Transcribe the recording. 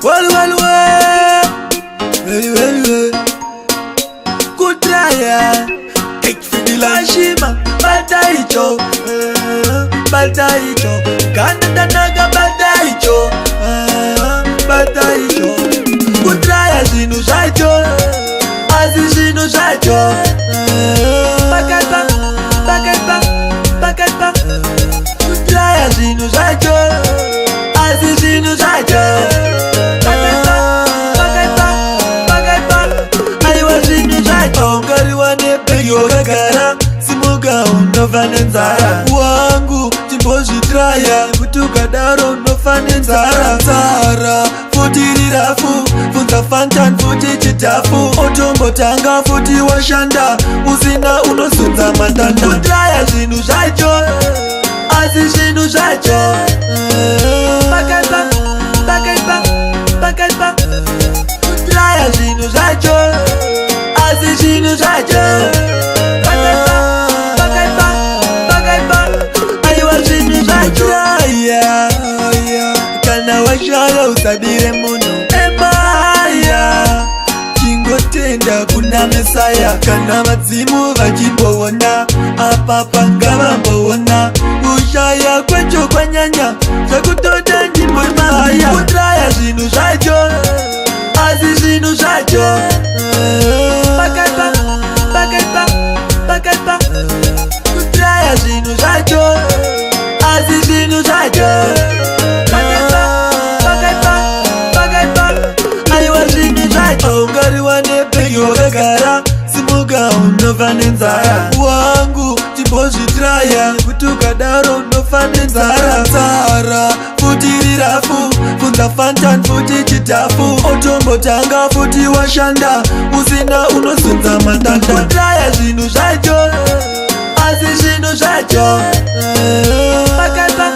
Well, well, well. Well, well, well. Kutraya. Take for the lashima. Bata icho. Bata icho. Kanda tanaga bata icho. Bata icho. Kutraya zvinhu zvacho. Asi zvinhu zvacho. Pakaipa, pakaipa, pakaipa. Kutraya zvinhu zvacho. Asi zvinhu zvacho. Pakaipa, pakaipa, pakaipa. Aiwa, zvinhu zvacho. Ungariwa nebhegi wakagara, simuka, unofa nenzara. Wangu, chimbozvitraya, kuti ukadaro unofa nenzara. Nzara futi rirafu, bvunza Fantan futi chitafu. Otombotanga futi washanda, usina unozunza matanda. Kutraya zvinhu zvacho, asi zvinhu zvacho. Pakaipa, pakaipa, pakaipa. Kutraya zvinhu zvacho, asi zvinhu zvacho. Pakaipa, pakaipa, pakaipa. Aiwa, zvinhu zvacho. Traya, kana washaya usabire munhu emaya. Chingotenda kuna Mesaya. Kana vadzimu vachimboona apa, pangavamboona kushaya kwacho kwanyanya zvekutoda ndimbo mahaya. Kutraya zvinhu zvacho, asi zvinhu zvacho. Pakaipa, pakaipa, pakaipa. Kutraya zvinhu zvacho, asi zvinhu zvacho. Pakaipa, pakaipa, pakaipa. Aiwa, zvinhu zvacho. Ungariwa nebhegi wakagara, simuka, unofa nenzara. Wangu, chimbozvitraya, kuti ukadaro unofa nenzara. Nzara futi rirafu, bvunza Fantan futi chitafu. Otombotanga futi washanda, usina unozunza matanda. Kutraya zvinhu zvacho, asi zvinhu zvacho. Pakaipa.